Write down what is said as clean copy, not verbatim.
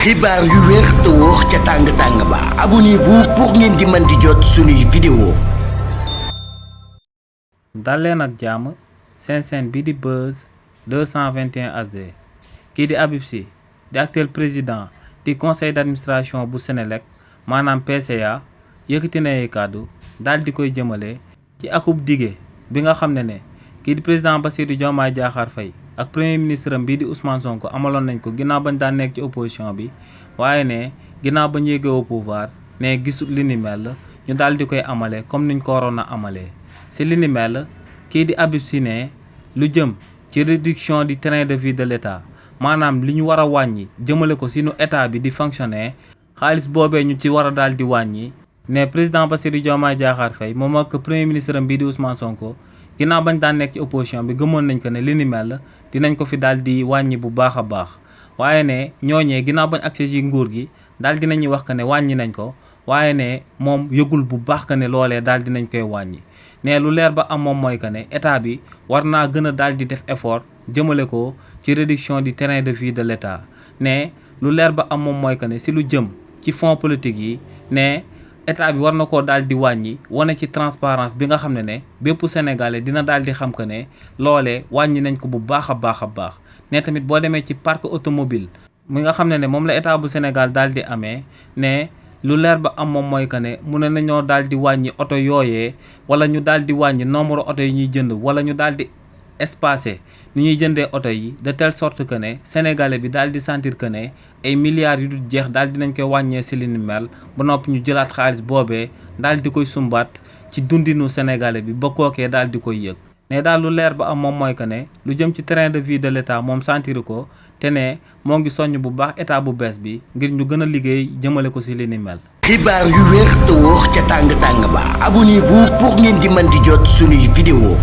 xibaar yu wér te wóor ca tàng ba abonnez-vous pour ngeen di mën di jot suñuy vidéo. dal leen ak jàmm seen chaîne bi di Buzz 221 HD kii di Habib Sy di actuel président du conseil d'administration bu Senelec maanaam PCA yëkkati na ay kàddu daal di koy jëmale ci akub dige bi nga xam ne kii di président Bassirou Diomaye Diakhar Faye ak premier ministre am bii di Ousmane Sonko amaloon nañ ko ginnaaw bañ daan nekk ci opposition bi waaye ne ginnaaw bañ yéegee au pouvoir ne gisul li ni mel ñu daal di koy amale comme niñ ko waroon a amalee si li ni mel kii di Habib Sy ne lu jëm ci réduction du train de vie de l'État maanaam li ñu war a wàññi jëmale ko si nu état bi di fonctionner xaalis boobee ñu ci war a daal di wàññi ne président Bassirou Diomaye Diakhar Faye moom ak premier ministre am bii di Ousmane Sonko ginnaaw bañ daan nekk ci opposition bi gëmoon nañ ko ne li ni mel dinañ ko fi daal di wàññi bu baax a baax waaye ne ñooñee ginnaaw bañ accès ci nguur gi daal dinañuy wax que ne wàññi nañ ko waaye ne moom yëgul bu baax que ne loolee daal dinañ koy wàññi ne lu leer ba am moom mooy que ne état bi war naa gën a daal di def effort jëmale ko ci réduction du train de vie de l'État ne lu leer ba am moom mooy que ne si lu jëm ci fonds politique yi ne état bi war na koo daal di wàññi wane ci transparence bi nga xam ne bépp sénégalais dina daal di xam que ne loolee wàññi nañ ko bu baax a baax a baax ne tamit boo demee ci parc automobile mi nga xam ne moom la état bu Sénégal daal di amee ne lu leer ba am moom mooy que ne mu ne nañoo daal di wàññi oto yooyee wala ñu daal di wàññi nombre oto yi ñuy jënd wala ñu daal di espacé ni ñuy jëndee oto yi de telle sorte que ne sénégalais bi daal di sentir que ne ay milliards yu dul jeex daal dinañ koy wàññee si li ni mel ba noppi ñu jëlaat xaalis boobee daal di koy sumbaat ci dundinu sénégalais bi ba kookee daal di koy yëg ne daal lu leer ba am moom mooy que ne lu jëm ci train de vie de l'État moom sentiru ko te ne moo ngi soññ bu baax état bu bees bi ngir ñu gën a liggéey jëmale ko si li ni mel. xibaar yu wér te wóor ca tàng ba abonnez-vous pour ngeen di mën di jot suñuy vidéo.